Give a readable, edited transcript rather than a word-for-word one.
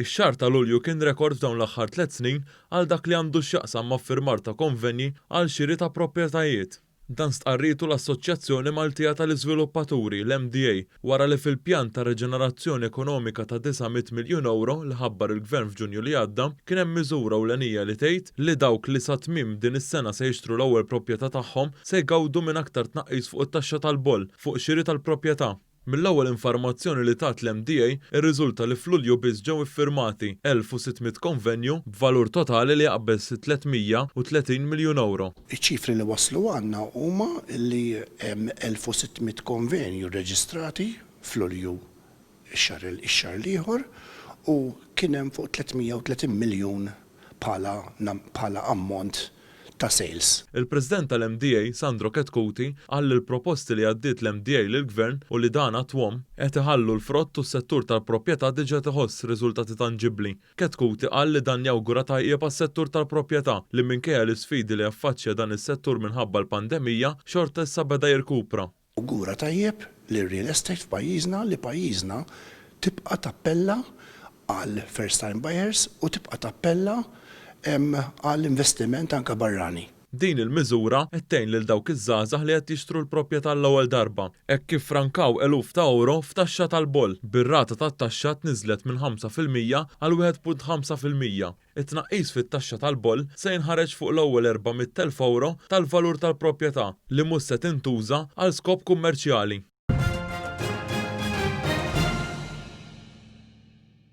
Ix-xahar ta' Lulju kien rekord f'dawn l-aħħar 3 snin għal dak li għandu x'jaqsam ma' firmar ta' konvenji għal xiri ta' proprjetajiet. Dan stqarritu l-Assoċjazzjoni Maltija tal-Iżviluppaturi, l-MDA, wara li fil-pjan ta' reġenerazzjoni ekonomika ta' 900 miljun euro li ħabbar il-Gvern f'Ġunju li għadda, kien hemm miżura ewlenija li tgħid li dawk li sa tmiem din is-sena se jixtru l-ewwel proprjetà tagħhom se jgawdu minn aktar tnaqqis fuq it-taxxa tal-boll fuq xiri tal-proprjetà. Mill-ewwel informazzjoni li tat l-MDA irriżulta li f'Lulju biss ġew iffirmati 1600 konvenju b'valur totali li jaqbeż 330 miljun euro. Iċ-ċifri li waslu għandna huma li hemm 1600 konvenju reġistrati f'Lulju, ix-xahar l-ieħor, u kien hemm fuq 330 miljun bħala ammont ta' sales. Il-President tal-MDA, Sandro Chetcuti, qal li l-proposti li għaddiet l-MDA lill-Gvern u li dan attwahom qed iħallu l-frott u s-settur tal-proprjetà diġà iħoss riżultati tanġibbli. Chetcuti qal li dan jawgura tajjeb għas-settur tal-proprjetà li, minkejja l-isfidi li affaċċja dan is-settur minħabba l-pandemija, xorta issa beda jirkupra. Awgura tajjeb li real estate f'pajjiżna, li pajjiżna tibqa' tappella għal first time buyers u tibqa' tappella għal investiment anka barrani. Din il-miżura qed tgħin lil dawk iż-żgħażagħ li qed jixtru l-proprjetà l-ewwel darba, hekk kif frankaw eluf ta' euro f'taxxa tal-boll, bir-rata tat-taxxa tniżlet minn 5% għal 1.5%. It-tnaqqis fit-taxxa tal-boll se jinħareġ fuq l-ewwel 400,000 euro tal-valur tal-proprjetà li mhux se tintuża għal skop kummerċjali.